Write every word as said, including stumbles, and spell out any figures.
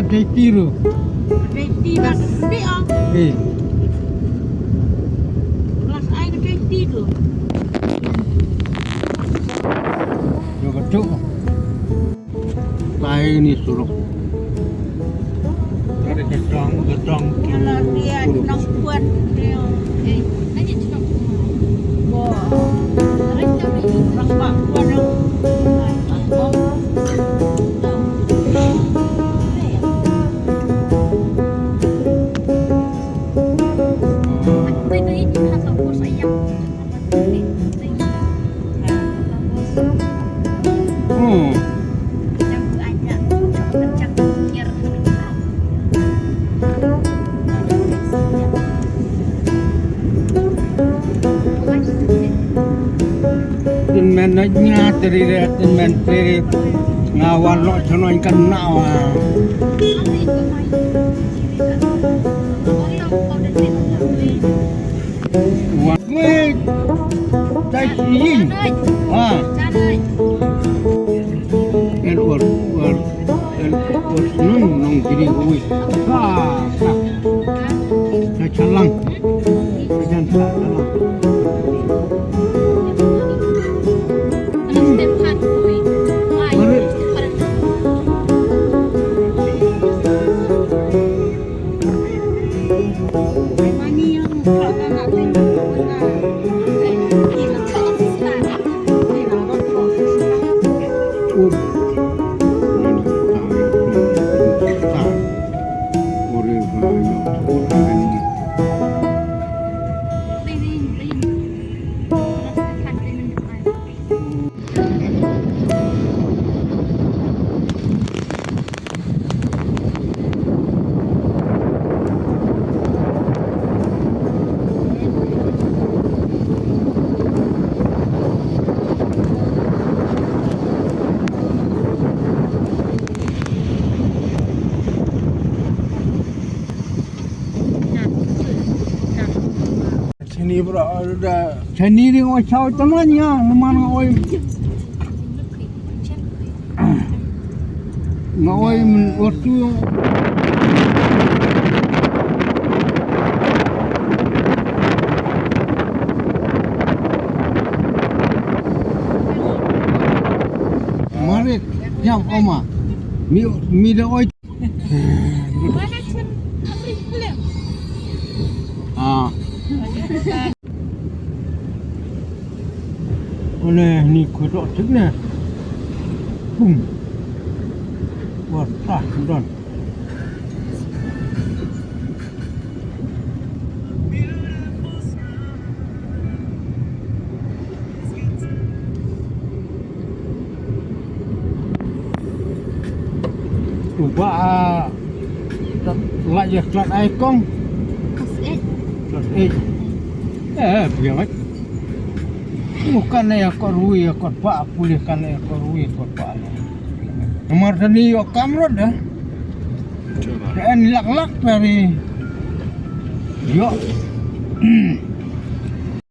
Tei ti ru. Tei ti bas di, oh. Eh. Kelas ai ke tei ti tu. Yo, betul. Lai ni surok. Ada gedong, gedong. Kalau dia nang kuat dia. Eh, aja cakap. Wah. Orang tak boleh. Orang tak kuat. Hmm. Tin men na nya teri re, tin men teri. Nga wan lo chano in kan na wa. Wan wei. Tai yin. Ha. El wan, wan. El wan nung nung kiri wei. Ha. Ha. Sa chalang. Sa chalang. Chani bro, da. Chani ri ngo chao tama nya, man ngo oi. Ngo oi, men waktu. Marit, jam oma. Mi, mi da oi. Ah. Ole ni kudok tik ne. Bum. Wah, tah, don. Uba, ah, la ya klat ai kong. Klas eight. Klas eight. Eh, biang ai. Bukan ya kor wi ya kor pa pulih kan ya kor wi kor pa. Nomor tani yo kamrot dah. Kan lak lak dari. Yo.